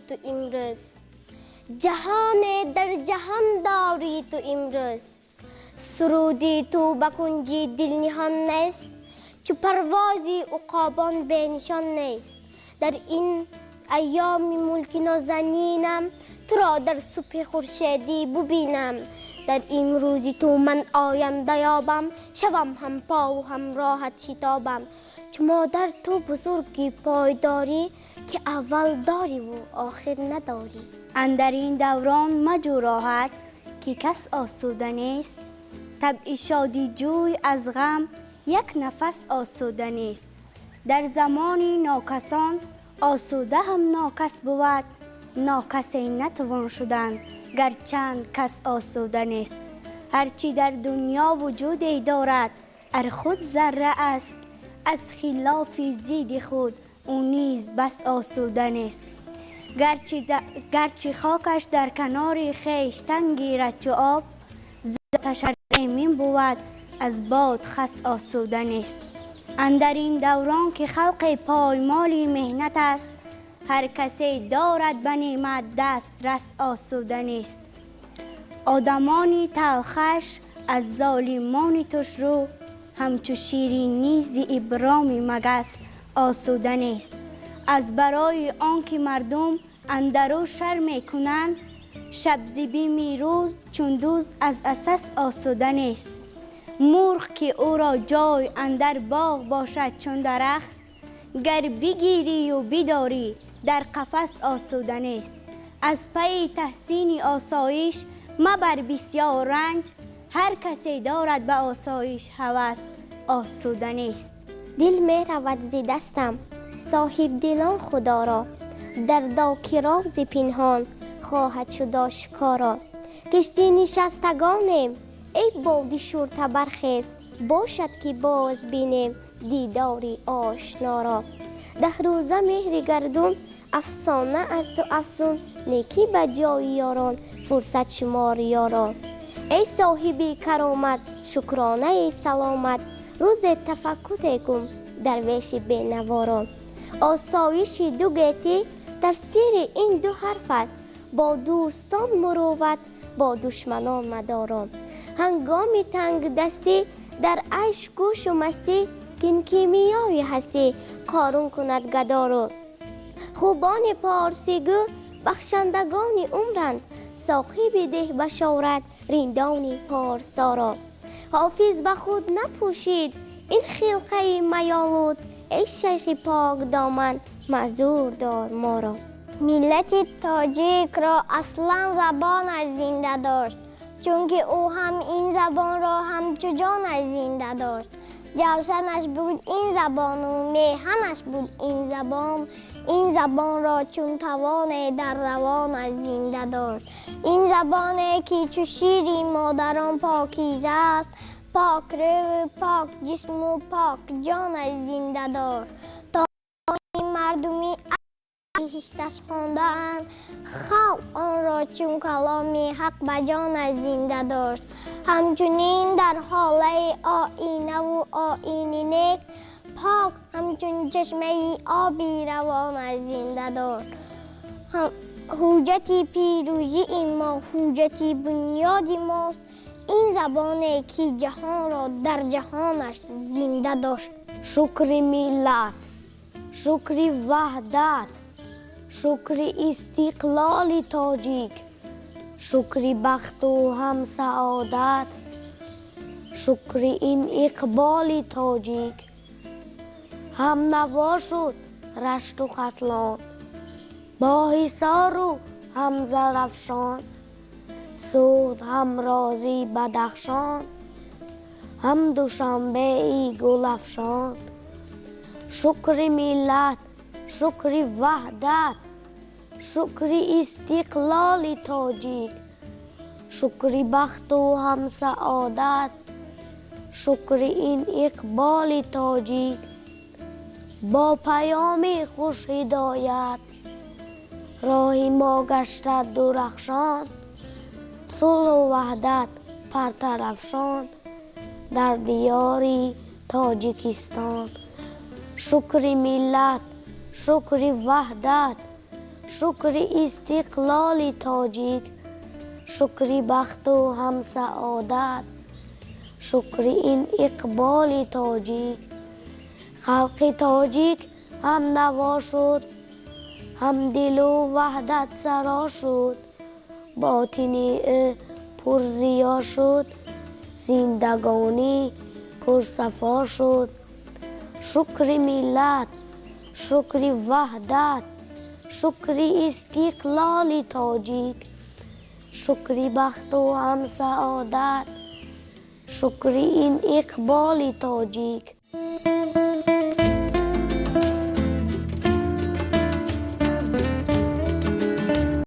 ту имрӯз, ҷаҳоне дар ҷаҳон дорӣ ту имрӯз. Суруди ту ба кунҷи дил ниҳон нест, чу парвози уқобон бенишон нест. Дар ин айёми мулки нозанинам, туро дар субҳи хуршедӣ бубинам. Дар имрӯзи ту ман оянда ёбам, шавам ҳампову ҳамроҳат шитобам. Чу модар ту бузурги пойдорӣ, ки аввал дориву охир надорӣ. Андар ин даврон маҷӯ роҳат, ки кас осуда нест. Табъи шодиҷӯй аз ғам як нафас осуда нест. Дар замони нокасон осуда ҳам нокас бувад, нокасе натавон шудан гарчанд кас осуда нест. Ҳарчи дар дунё вуҷуде дорад, ар худ зарра аст, аз хилофи зидди худ ӯ низ бас осуда нест. Гарчи хокаш дар канори хештан гирад чу об, зоташ эмин бувад аз бод хас осуда нест. Андар ин даврон ки халқи поймоли меҳнат аст, ҳар касе дорад ба неъмат дастрас осуда нест. Одамони талхаш аз золимони тушрӯ, ҳамчу ширинӣ зи иброми магас осуда нест. Аз барои он ки мардум андарӯ шар мекунанд, шаб зи бими рӯз чун дузд аз асас осуда нест. Мурғ ки ӯро ҷой андар боғ бошад чун дарахт, гар бигирию бидорӣ дар қафас осуда нест. Аз пайи таҳсини осоиш мабар бисёр ранҷ, ҳар касе дорад ба осоиш ҳавас осуда нест. Дил меравад зи дастам соҳибдилон худоро, дардо ки рози пинҳон хоҳад шуд ошкоро. Киштӣ нишастагонем эй боди шурта бархез, бошад ки боз бинем дидори ошноро. Даҳ рӯза меҳри гардун афсона асту афсун, некӣ ба ҷои ёрон фурсат шумор ёро. Эй соҳиби каромат шукронаи саломат, рӯзе тафаккуте кун дарвеши бенаворо. Осоиши ду гетӣ тафсири ин ду ҳарф аст, бо дӯстон мурувват, бо душманон мадоро. Ҳангоми тангдастӣ дар айш гӯшу мастӣ, кин кимиёи ҳастӣ қорун кунад гадоро. Хубони порсигӯ бахшандагони умранд, соҳиби деҳ башорат риндони порсоро. Ҳофиз ба худ напӯшид ин хилқаи маёлуд, эй шайхи покдоман маъзур дор моро. Миллати тоҷикро аслан забонаш зинда дошт, чунки ӯ ҳам ин забонро ҳамчу ҷонаш зинда дошт. Ҷавшанаш буд ин забону меҳанаш буд ин забон, ин забонро чун тавоне дар равонаш зинда дошт. Ин забоне ки чу шири модарон покиза аст, пок рӯю пок ҷисму пок ҷонаш зинда дошт. То мардуми биҳишташ хондаанд, халқ онро чун каломи ҳақ ба ҷонаш зинда дошт. Ҳамчунин дар ҳолаи оинаву оини нек, пок ҳамчун чашмаи оби равонаш зинда дошт. Ҳуҷҷати пирӯзии мо ҳуҷҷати бунёди мост, ин забоне ки ҷаҳонро дар ҷаҳонаш зинда дошт. Шукри миллат, шукри ваҳдат, шукри истиқлоли тоҷик, шукри бахту ҳам саодат, шукри ин иқболи тоҷик. Ҳамнаво шуд Рашту Хатлон, бо Ҳисору ҳам Зарафшон, Суғд ҳам рози Бадахшон, ҳам Душанбеи гулафшон. Шукри миллат, шукри ваҳдат, шукри истиқлоли тоҷик, шукри бахту ҳам саодат, шукри ин иқболи тоҷик. Бо паёми хуш ҳидоят роҳи мо гашта дурахшон, сулҳу ваҳдат партарафшон дар диёри Тоҷикистон. Шукри миллат, шукри ваҳдат, Шукри истиқлоли тоҷик, шукри бахту ҳам саодат, шукри ин иқболи тоҷик. Халқи тоҷик ҳам наво шуд, ҳам дилу ваҳдат саро шуд, ботини ӯ пурзиё шуд, зиндагонӣ пурсафо шуд. Шукри миллат, шукри ваҳдат, шукри истиқлоли тоҷик, шукри бахту ҳам саодат, шукри ин иқболи тоҷик.